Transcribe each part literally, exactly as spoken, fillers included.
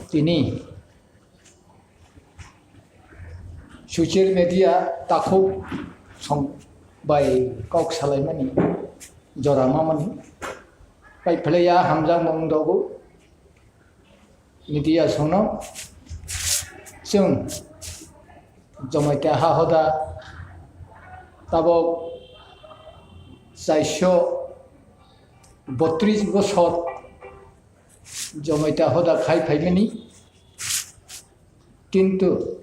Tini social media takhuk song bai kok salaimani jora mamani bai phlaiya hamjakmung dogo media songno chwng Jamatia ha hoda tabok chaiso botris bosor Jamatia hoda khai phaimani. Kintu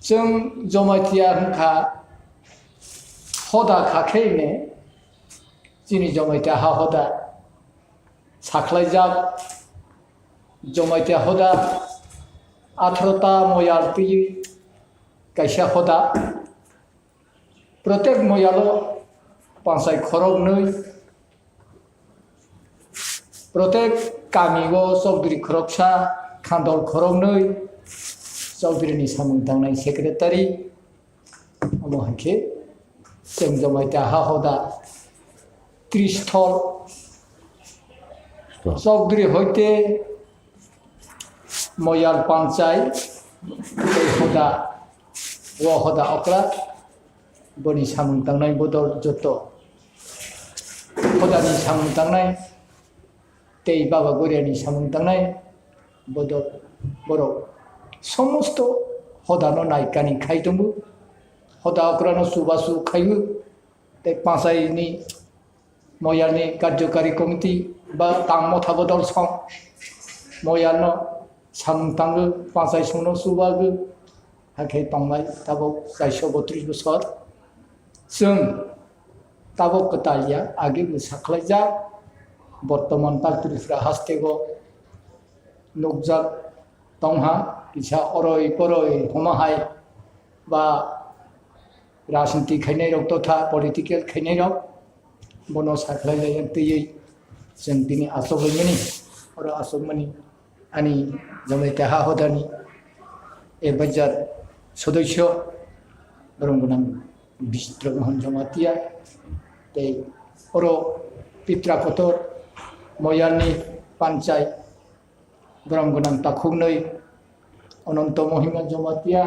chwng Jamatia wngkha hoda kha khe hwnwi chini Jamatia ha hoda sakhlaijak. Jamatia hoda atharo ta moyal twiwi kaisa hoda. Protek moyalo pansai khoroknwi, protek kamio chokdri khoroksa, khandol khoroknwi, chokdrini samung tangnai secretary, omo hai khe chwng Jamatia ha hoda tristhol, chokdri hoite moyal panchai tei hoda, o hoda okra, boni samung tangnai bodol joto hodani samung tangnai tei Baba Goriani samung tangnai bodol borok somosto hodano naikani khai tongo, hoda okrano chubachu khaio tei panchaini Moyalni Karjokari Committee ba tang motha bodol song moyalno samung tango, panchai songno chubago, hakhe tongnai tabok chaiso botris bosor. Chwng tabok kwtal ya, age bo sakhlaijak, bortoman tak Tripura hasteo nukjak tongha, kisa oroi poroi homa hai ba rajniti khainai rok totha political khainai rok bono sakhlai lai twiwi chwng tini achuk laimani, oro achukmani ani Jamatia ha hodani advisor sodosyo borom gwnang Bisitro Mohan Jamatia tei oro Pitra Kotor Moyalni panchai borom gwnang takhuknwi Ananto Mohima Jamatia,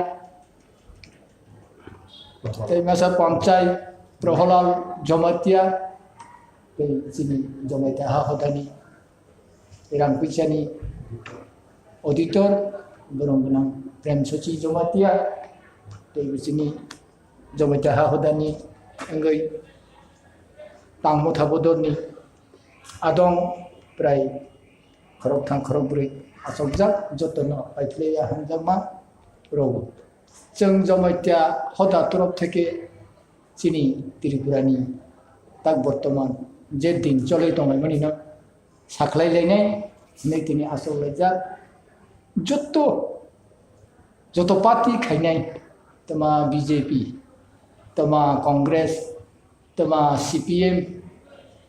tei masa panchai Proholal Jamatia, tei chini Jamatia ha hodani rang puisani auditor borom gwnang Prem Sochi Jamatia, tei chini Jamatia ha hodani wngwi tang motha bodorni adong prai khorokthang khorokbrwi achukjak, jotono paiphlaiya hamjakma rwgo. Chwng Jamatia hoda torof theke chini Tripurani tak bortoman je din cholwi tonglaimani no sakhlai lainai hinwi tini achuk laijak. Joto, joto party khainai, tama B J P, tama Congress, tama C P M,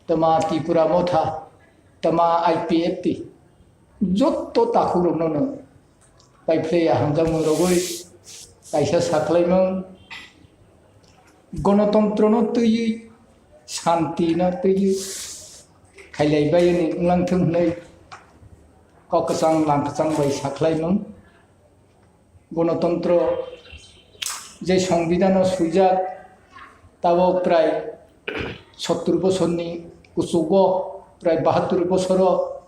tama Tipra Motha, tama I P F T, joto takhukrokno no paiphlaiya hamjakmung rogwi kaisa sakhlaimung, gonotontrono twiwi, shantino twiwi khailaibai wngwi wnglang thung hwnwi kok kwchang lang kwchang bai sakhlaimung. Gonotontro je songbidano swijak, tabok prai sottur bosorni kuchugo prai bahattur bosoro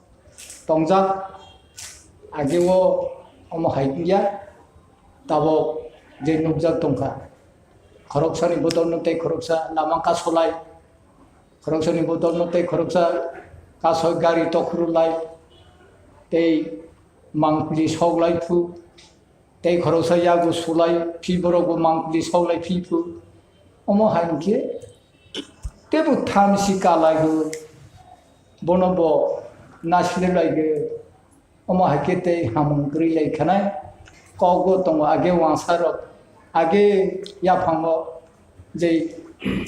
tongjak, ageo omo hai wngya, tabok je nukjak tongkha, khoroksani bodolno tei khoroksa lama kasolai, khoroksani bodolno tei khoroksa kasoi gari tokhorlai tei mangpili soklai phu, tei khoroksa yago sulai phi borokbo mangpili soklai phi phu. Omo hai hwnkhe teibo thamsi kalaigo, bono bo nasilailaio. Omo hai khe tei hamung kwrwi lai khanai kokbo tongo age wansarok, age yaphango je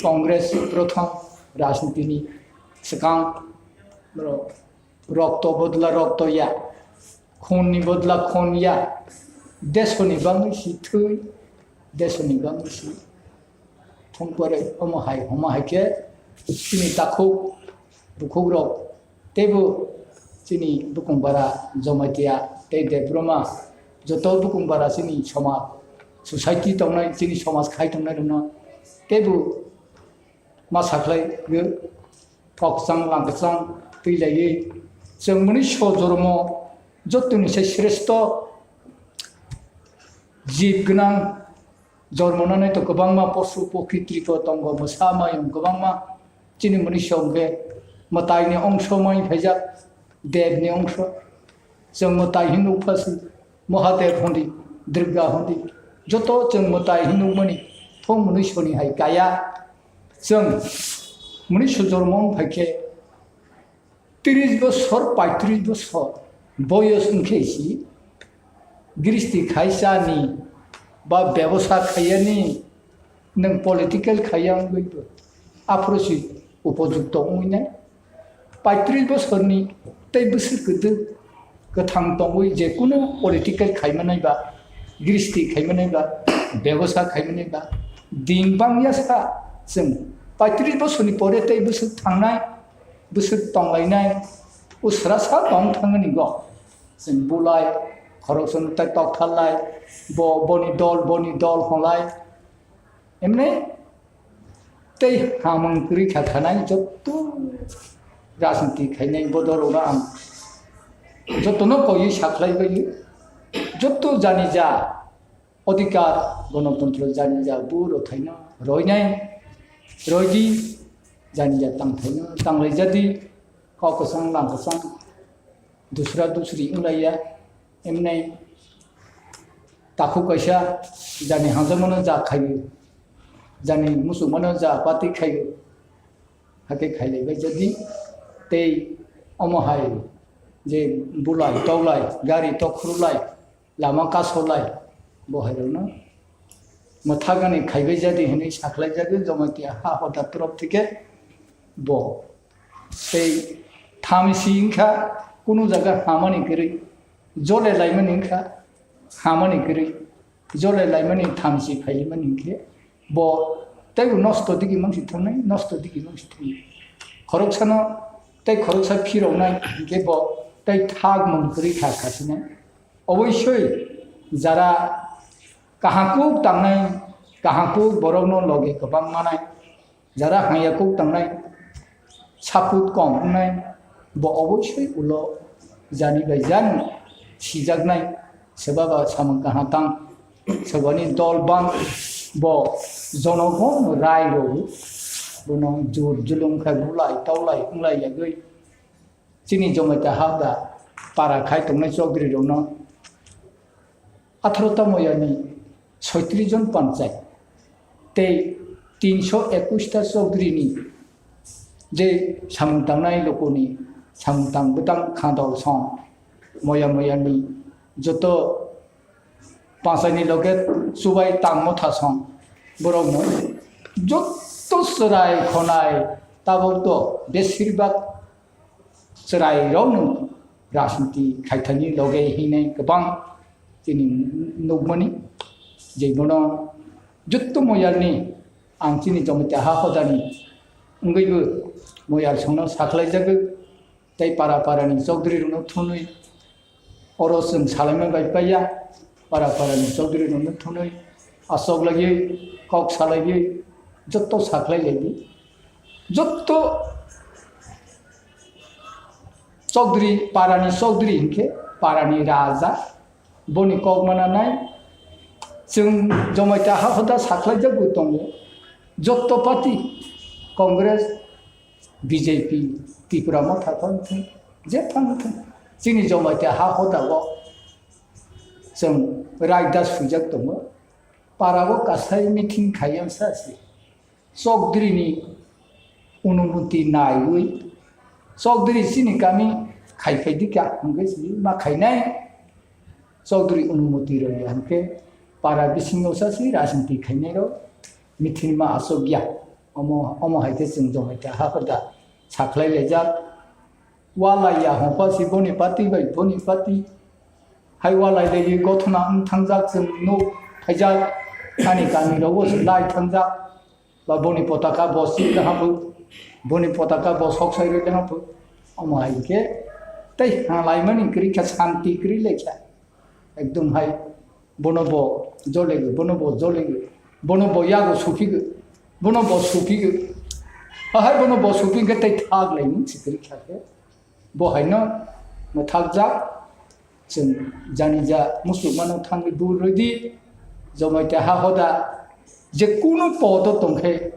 Congress prothom rajnitini swkang borok rokto bodla rokto ya, khunni bodla khun ya, desoni bangwi si thwi, desoni bangwi si thung pore omo hai homo hai khe chini takhuk bukhukrok teibo chini bukung bara Jamatia tei Debbarma joto bukung bara chini somaj, society tongnai, chini somaj khai tongnai rokno teibo ma sakhlai kok kwchang lang kwchang twi laiwi chwng mwnwi so jormo jotoni se sreshto jib gwnang jormo nanai to kwbangma posu pokhi tripo tongo, mwsa mayung kwbangma chini mwnwi so hwnkhe mwtaini ongso mai phaijak, debni ongso. Chwng mwtai hinwi nukpha si, Mahadev hondi, Durga hondi, joto chwng mwtai hinwi nukmani, thung mwnwi soni hai kaya. Chwng mwnwi sujormo wng phaikhe, tris bosor, paitris bosor boyos wngkhe si, gristi khaisani ba bebosa khaiyani, nwng political khaiya wngwi bo aphuru si upojukto wngwi nai. Paitris bosorni tei bwswk kwdwk kwthang tongwi je kunu political khaimanai ba, gristi khaimanai ba, bebosa khaimanai ba, ding bangya sa chwng paitris bosorni pore tei bwswk thangnai, bwswk tonglainai, usra sa tong thangani go. Chwng bulai, khoroksa tei toktharlai, bo, boni dol, boni dol honglai. Emne tei hamung kwrwi kha khanai jotto rajniti khainai bodol rokno ang jottono koiwi sakhlai bai jotto jani ja odhikar gonotontro jani ja bu rothaino roinai roidi jani ja tangthaino tanglai jadi kok kwchang lang kwchang dusra dusri wnglaiya emnai takhuk kaisa jani hamjakmano ja khaio, jani muchungmano ja pati khaio, hakhe khailaibai jadi tei omo hai je bulai towlai gari tokhurlai lama kasolai bo hairokno mwthagani khaibai jadi hinwi sakhlai jagwi Jamatia ha hoda torop thike bo tei thamsi wngkha kunu jaga hamani kwrwi jole laimani wngkha hamani kwrwi jole laimani thamsi phailimani hinkhe bo teibo nosto digi mangsi thangnai nosto digi mangsi thangnai khoroksano tei khoroksa phiroknai hinkhe bo tei thak mung kwrwi kha khasinai. Oboisoi jara kahakuk tangnai, kahakuk borokno logi kwbang manai, jara hangya kuk tangnai, saput kom wngnai, bo oboisoi ulo jani bai jani sijaknai, swbaba samung kaha tang, swbani dol bang, bo jonogo rai rw, bono jur julung khai bulai tawlai wnglai yagwi. Chini Jamatia ha da para khai tongnai chokdri rokno atharo ta moyani soitris jon panchayat tei tinso ekush ta chokdri ni je samung tangnai lokoni samung tang bwtang khandol song moya moyani joto panchayat ni loge chubai tangmo thasong borokno joto chwrai khonai tabok to besirbak chwrairokno rajniti khaithani loge hinwi kwbang chini nukmani je bono jotto moyalni ang chini Jamatia ha hodani wngwibo moyal songno sakhlaijago tei para parani chokdri rokno thunwi Oro chwng salaima bai paiya, para parani chokdri rokno thunwi, aswk laiwi, kok salaiwi, jotto sakhlai laiwi. Jotto chokdri, parani chokdri hinkhe parani raja, boni kok mana nai. Chwng Jamatia ha hoda sakhlai jagwi tongo. Jotto party, Congress, B J P, Tipra Motha thang thung, je thang thung. Chini Jamatia ha hoda o chwng raida swijak tongo. Para o kasai meeting khaiyang sa se. Chokdri ni onumoti naiwi. Chokdri chini kami khai khai dika hwnkhe si ma khainai. Chokdri onumoti rwya hwnkhe para bisingo sa se rajniti khainai rok. Meeting ma aswk ya. Omo, omo hai khe chwng Jamatia ha hoda sakhlai laijak. Walai ya hongpha si boni party bai boni party. Hai walai laiwi gothona wng thangjak chwng nuk phaijak. Ani kami rogo se lai thangjak. Ba boni potaka bo si kaham phu. Boni potaka bo sok sai rwi kaham phu. Omo hai khe Tei halaimani kwrwi kha, santi kwrwi lai kha. Ekdom hai bono bo jolego, bono bo jolego, bono bo yago suphigwi, bono bo suphigwi. Ahai bono bo suphigwi tei thak laimani se kwrwi kha khe. Bo haino mwthakjak, chwng janija musulmano thangwi bul rwdi, Jamatia ha hoda je kunu podo tongkhe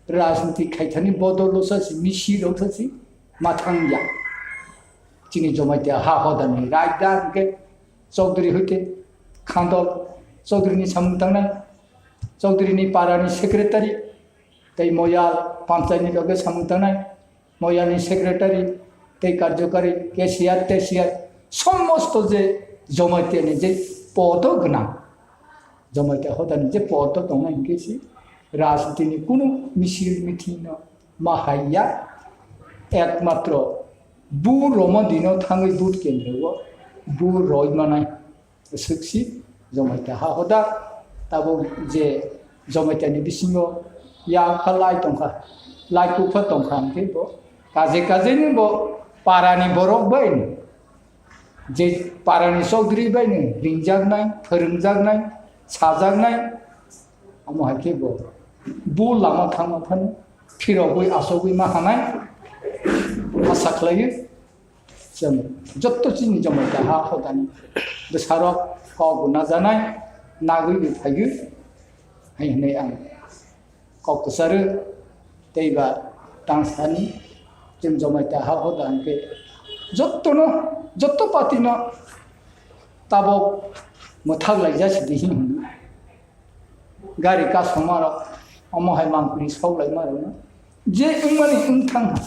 rajniti khaithani bodol rwsa si, misi rwsa si ma thangya. Chini Jamatia ha hodani raidar hwnkhe Chaudhary hoite Khandol Chaudhary ni samung tangnai, Chaudhary ni para ni secretary, tei Moyal panchayat ni loge samung tangnai, Moyal ni secretary, tei karjokari, cashier, teshier, somosto je Jamatia ni je podo gwnang, Jamatia hodani je podo tongnai hwnkhe si rajniti ni kunu misil meeting no ma haiya, ekmatro bu Roma dino thangwi vote kendro o bu roi manai. Swksi Jamatia ha hoda, tabuk je Jamatia ni bisingo ya kha lai tongkha, lai kukha tongkha hwnkhe bo kaje kaje ni bo para ni borok bai ni, je para ni Chaudhary bai ni ringjaknai, phwrwngjaknai, sajaknai, omo hai khe bo bu lama thangma phano phirogwi asogwi ma hanai asa khlaiwi. Chwng jotto chini Jamatia ha hodani bwsarok kok bo najanai, nagwi bo phaigwi hai hwnwi ang kok kwcharo tei ba tang sani. Chwng Jamatia ha hoda hwnkhe jottono, jotto party no tabok mwthak laijak sidi hwnwi. Gari customer rok omo hai mangpili sok lai ma rwno. Je wngmani wng thang ha,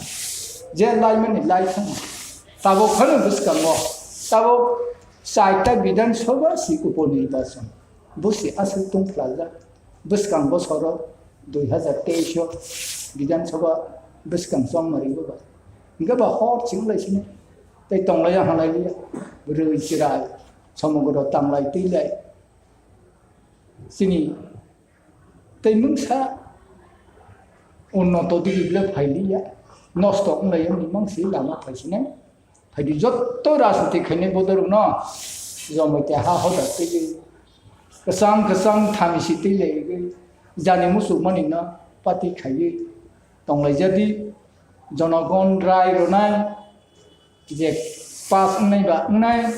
je laimani lai thang ha. Tabuk phano bwskango, tabuk chaita Bidhan Sabha si upo nirbachon. Bo si aswk tong phlajak. Bwskang bosoro dui hazar teis o Bidhan Sabha bwskang chongmari bo ba. Hingke ba hor ching lai sini. Tei tong lai ya, ha lai ya. Rwi chirai, somogoro tang lai twi lai. Chini tei mungsa unnoto digi ble phailiya, nosto wnglai wngwi mangsi lama phaisinai. Phaidi jotto rajniti khainai bodorokno Jamatia ha hoda twiwi kwchang kwchang thamisi twi laiwi jani muchukmani no pati khaiwi tonglaijadi. Jonogon rai rwnai, je pass wngnai ba wngnai,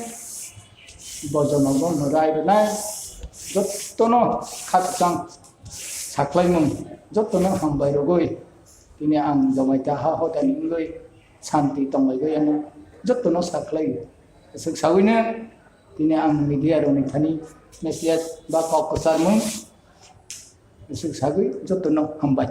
bo jonogon rai rwnai, jottono kha kwchang sakhlaimung, jottono hambai rogwi tini ang Jamatia ha hodani wngwi santi tonglaigwi ano jottono sakhlai. Aswk sagwino tini ang media rokni thani message ba kok kwcharmung aswk sagwi jottono hambai.